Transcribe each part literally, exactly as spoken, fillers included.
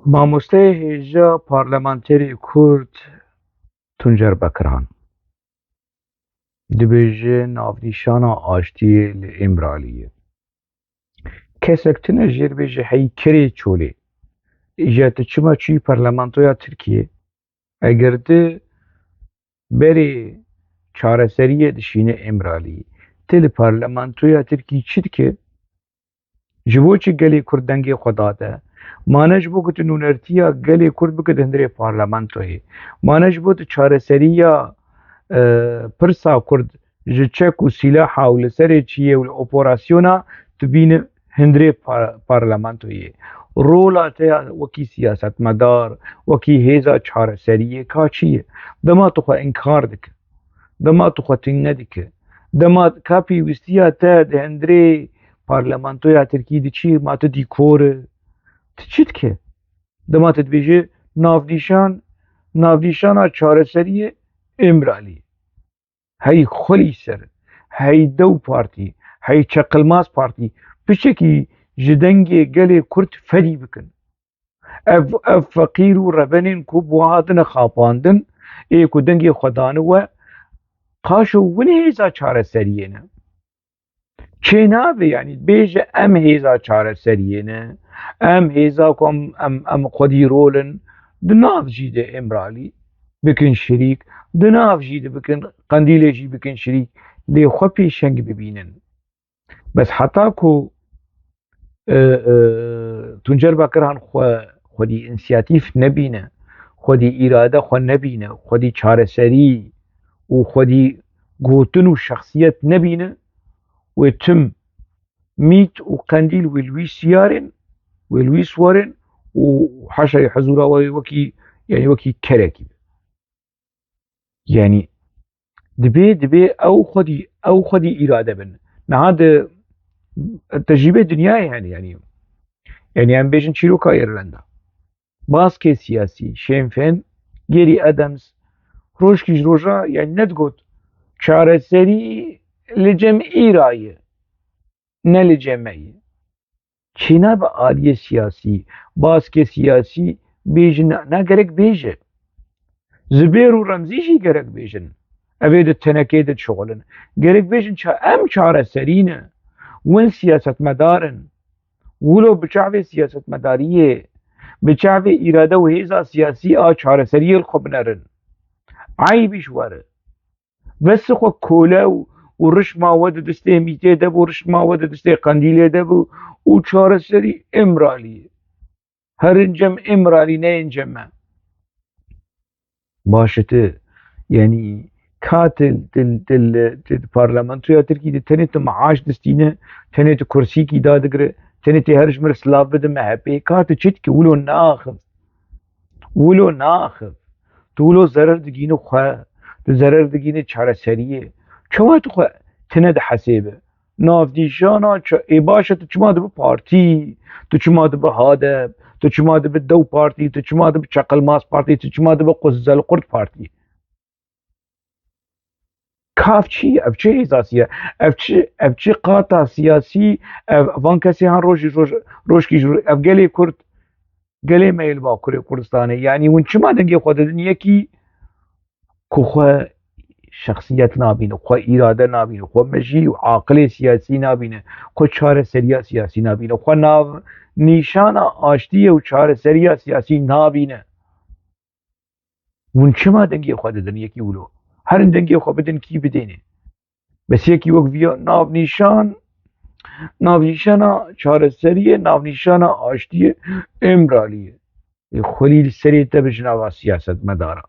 Mamosteyê hêja parlamenterê Kurd Tuncer Bekirhan dibêje navnîşana aştiyê li Îmraliyê. Kesek tune jê re bêje hey kerê çolê. Îja tu çima çûyî parlamentoya Tirkiyê? Eger tu berê çareseriyê dişîne Îmraliyê, tu li parlamentoya Tirkiyê çi dike? Ji bo çi gelê Kurd dengê xwe date? Ma ne ji bo ku tu nûnertiya gelê Kurd bikit hundirê parlamentoyê? Ma ne ji bo tu çareseriya, e, pirsa Kurd ji çek û sîlaha û li serê çiyê û li operasyona tu bîni hundirê par-, parlamentoyê? Rola te ya wekî siyasetmedar, wekî hêza çareseriyê ka çi ye? Dema tu xwe inkar dike, dema tu xwe tune dike, dema ka pêwîstiya te di hundirê parlamentoya Tirkî diçî, ma tu dîkor e? Tu çi dike? Dema tu dibêje navnîşan, navnîşana çareseriyê Îmralî. Hey xwelî ser, hey dew partî, hey çeqilmaz partî, piçekî ji dengê gelê Kurd ferî bikin. Ev, ev feqîr û rebenên ku bo hatine xapandin, ê ku dengê xwe dane we, qaşo win hêza çareseriyê ne. Çênabe, yanî bêje em hêza çareseriyê ne, em hêza ku em, em, em xwedî rol in, di nav jî de Îmralî bikin şirîk, di nav jî de bikin, Qendîlê jî bikin şirîk, lê xwe pêşeng bibînin. Bes heta ku, e, e, Tuncer Bakirhan xwe, xwedî însiyatîf nebîne, xwedî îrade xwe nebîne, xwedî çareserî û xwedî gotin û şexsiyet nebîne, wê tim Mît û Qendîl wê li wî siyarên, wê li wî siwarên û haşa wê hezûra wê wekî, yanî wekî kerekî be. Yanî dibê, dibê ew xwedî, ew xwedî îrade bin. Niha di tecrîbê dinyayê hene, yanî, yanî em bêjin çîroka Îrlanda. Baskê siyasî, Sinn Féin, Gerry Adams, rojkî ji roja, yanî nedigot, çareserî li cem îra ye, ne li cem me ye. Çênabe aliyê siyasî, baskê siyasî bêjin, na gerek bêje. Zubêr û Remzî jî gerek bêjin. Ev ê di tenekê de dişixulin. Gerek bêjin ça-, em çareserî ne. Win siyasetmedar in. Wilo bi çavê siyasetmedariyê, bi çavê îrade û hêza siyasî a çareseriyê li xwe binerin. Eybî ji we re. Bes xwe kole û, û rişma we di destê Mîtê de bû, rişma we di destê Qendîlê de bû û çareserî Îmraliyê. Herin cem Îmralî, neyên cem me. Baş e tu, yanî ka tu, tu, tu, tu parlamentoya Tirkî de tenê tu maaş distîne, tenê tu kursîkî dadigire, tenê tê her ji mir silav bide M H P, ka tu çi dikî? Wilo naxiv. Wilo naxiv. Tu wilo zerer digînî xwe, tu zerer digînî çareseriyê. Çawa tu xwe tine dihesêbe? Navnîşana ça-, ê baş e, tu çima dibe partî, tu çima dibe HADEP, tu çima dibe Dew Partî, tu çima dibe Çeqilmaz Partî, tu çima dibe Quzzel Qurt Partî? Ka ev çi ye? Ev çi hêza siya-, ev çi, ev çi qata siyasî, ev, van kesê han rojî roj, rojkî ji roj, ev gelê Kurd, gelê me yê li Bakurê Kurdistanê, yanî hûn çima dengê xwe didin yekî ku xwe şexsiyet nabîne, xwe îrade nabîne, xwe mejî û aqilê siyasî nabîne, xwe çareseriya siyasî nabîne, xwe nav nîşana aştiyê û çareseriya siyasî nabîne? Hûn çima dengê xwe didin yekî wilo? Herin dengê xwe bidin kî bidêne. Bes yekî wek viya navnîşan, navnîşana çareseriyê, navnîşana aştiyê, Îmraliyê. Ê xwelî li serê te bi ji nava siyasetmedara.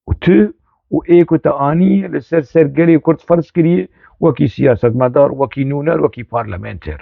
Û tu û ê ku te anî li ser ser gelê Kurd ferz kirî wekî siyasetmedar, wekî nûner, wekî parlamenter.